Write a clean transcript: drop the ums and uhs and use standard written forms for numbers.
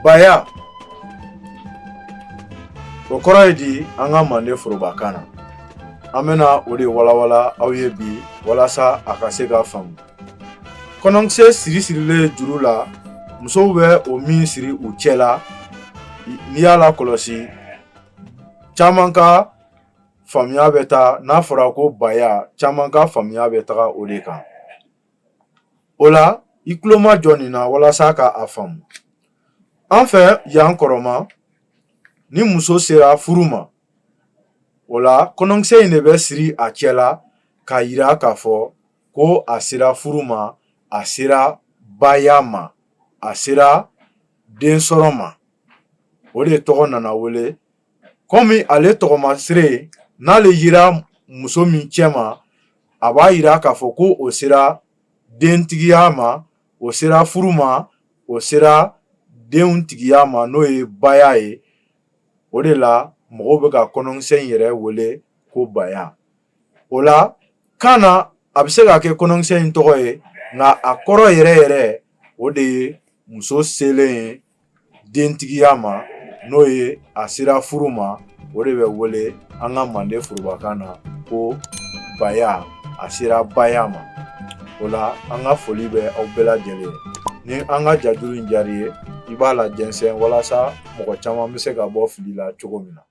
Baya, o kɔrɔ ye di an ka manden forobakan na? An bɛna o de walawala aw ye bi walasa a ka se ka faamu. Kɔnɔnkisɛ siri sirilen juru la, musow bɛ o min siri u cɛ la, n'i y'a lakɔlɔsi, caman ka faamuya bɛ taa n'a fɔra ko baya, caman ka faamuya bɛ taga o de kan. O la, i tulo majɔ nin na walasa ka a faamu. An fɛ yan kɔrɔma, ni muso sera furu ma, o la kɔnɔnkisɛ in de bɛ siri a cɛ la k'a yira k'a fɔ ko a sera furu ma, a sera baya ma, a sera densɔrɔ ma. O de tɔgɔ nana wele kɔmi ale tɔgɔmasere. N'ale yira muso min cɛ ma, a b'a yira k'a fɔ ko o sera dentigiya ma, o sera furu ma, o sera denw tigiya ma, n'o ye baya ye. O de la mɔgɔw bɛ ka kɔnɔnkisɛ in yɛrɛ wele ko baya. O la kan na, a bɛ se ka kɛ kɔnɔnkisɛ in tɔgɔ ye, nka a kɔrɔ yɛrɛ yɛrɛ, o de ye muso selen ye dentigiya ma, n'o ye a sera furu ma. O de bɛ wele an ka manden forobakan na ko baya, a sera baya ma. O la, an ka foli bɛ aw bɛɛ lajɛlen. Ni an ka jajuru in diyara i ye, i b'a lajɛnsɛn walasa mɔgɔ caman bɛ se ka bɔ fili la cogo min na.